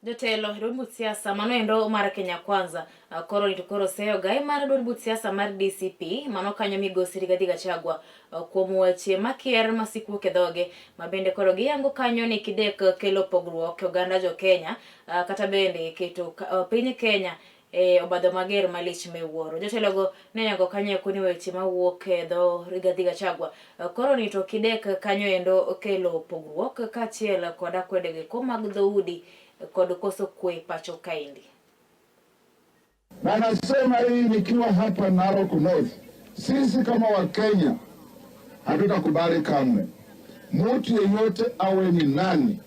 Jotelo e duond buch siasa manoendo mar Kenya Kwanza koro ni to koro seyo gai mar duond buch siasa mar DCP mano kanyo migosi Rigathi Gachagua kuom weche makier masik wuok e dhoge ma bende koro giyango kanyo ni kidek kelo pogruok e oganda jo Kenya kata bende keto piny Kenya e obadho mager malich miwuoro. Jotelogo ne oyango kanyo eko ni weche mawuok e dho Rigathi Gachagua koro ni to kidek kanyo endo kelo pogruok kaachiel kod akwede go mag dhoudi kod koso kwe pacho kaendi. Na nasema hii nikiwa hapa Narok North, sisi kama Wakenya hatutakubali kamwe mtu yeyote awe ni nani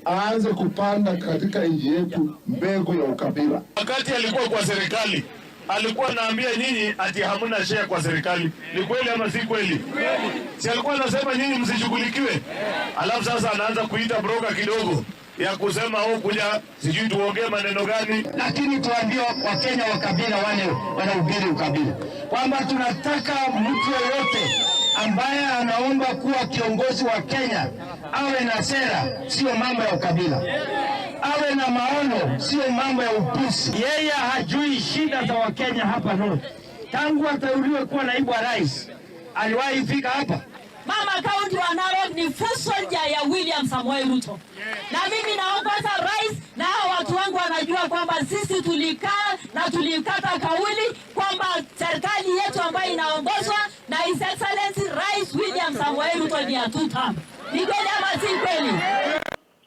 aanze kupanda katika nchi yetu mbegu ya ukabila. Wakati alikuwa kwa serikali alikuwa anaambia nyinyi ati hamna share kwa serikali. Ni kweli ama si kweli? Si alikuwa anasema nyinyi msishughulikiwe? Alafu sasa anaanza kuita broker kidogo ya kusema oh, kuja sijui tuongee maneno gani. Lakini tuambie Wakenya wa kabila wale wanahubiri ukabila kwamba tunataka mtu yeyote ambaye anaomba kuwa kiongozi wa Kenya awe na sera, sio mambo ya ukabila, awe na maono, sio mambo ya upuzi. Yeye hajui shida za Wakenya hapa North. Tangu ateuliwe kuwa naibu wa rais, aliwahi fika hapa? Mama kaunti wa Narok ni foot soldier ya William Samoei Ruto, na mimi naongoza rais, na hao watu wangu wanajua kwamba sisi tulikaa na tulikata kauli kwamba serikali yetu ambayo inaongozwa na His Excellency Rais William Samoei Ruto ni ya two term. Ni kweli ama si kweli?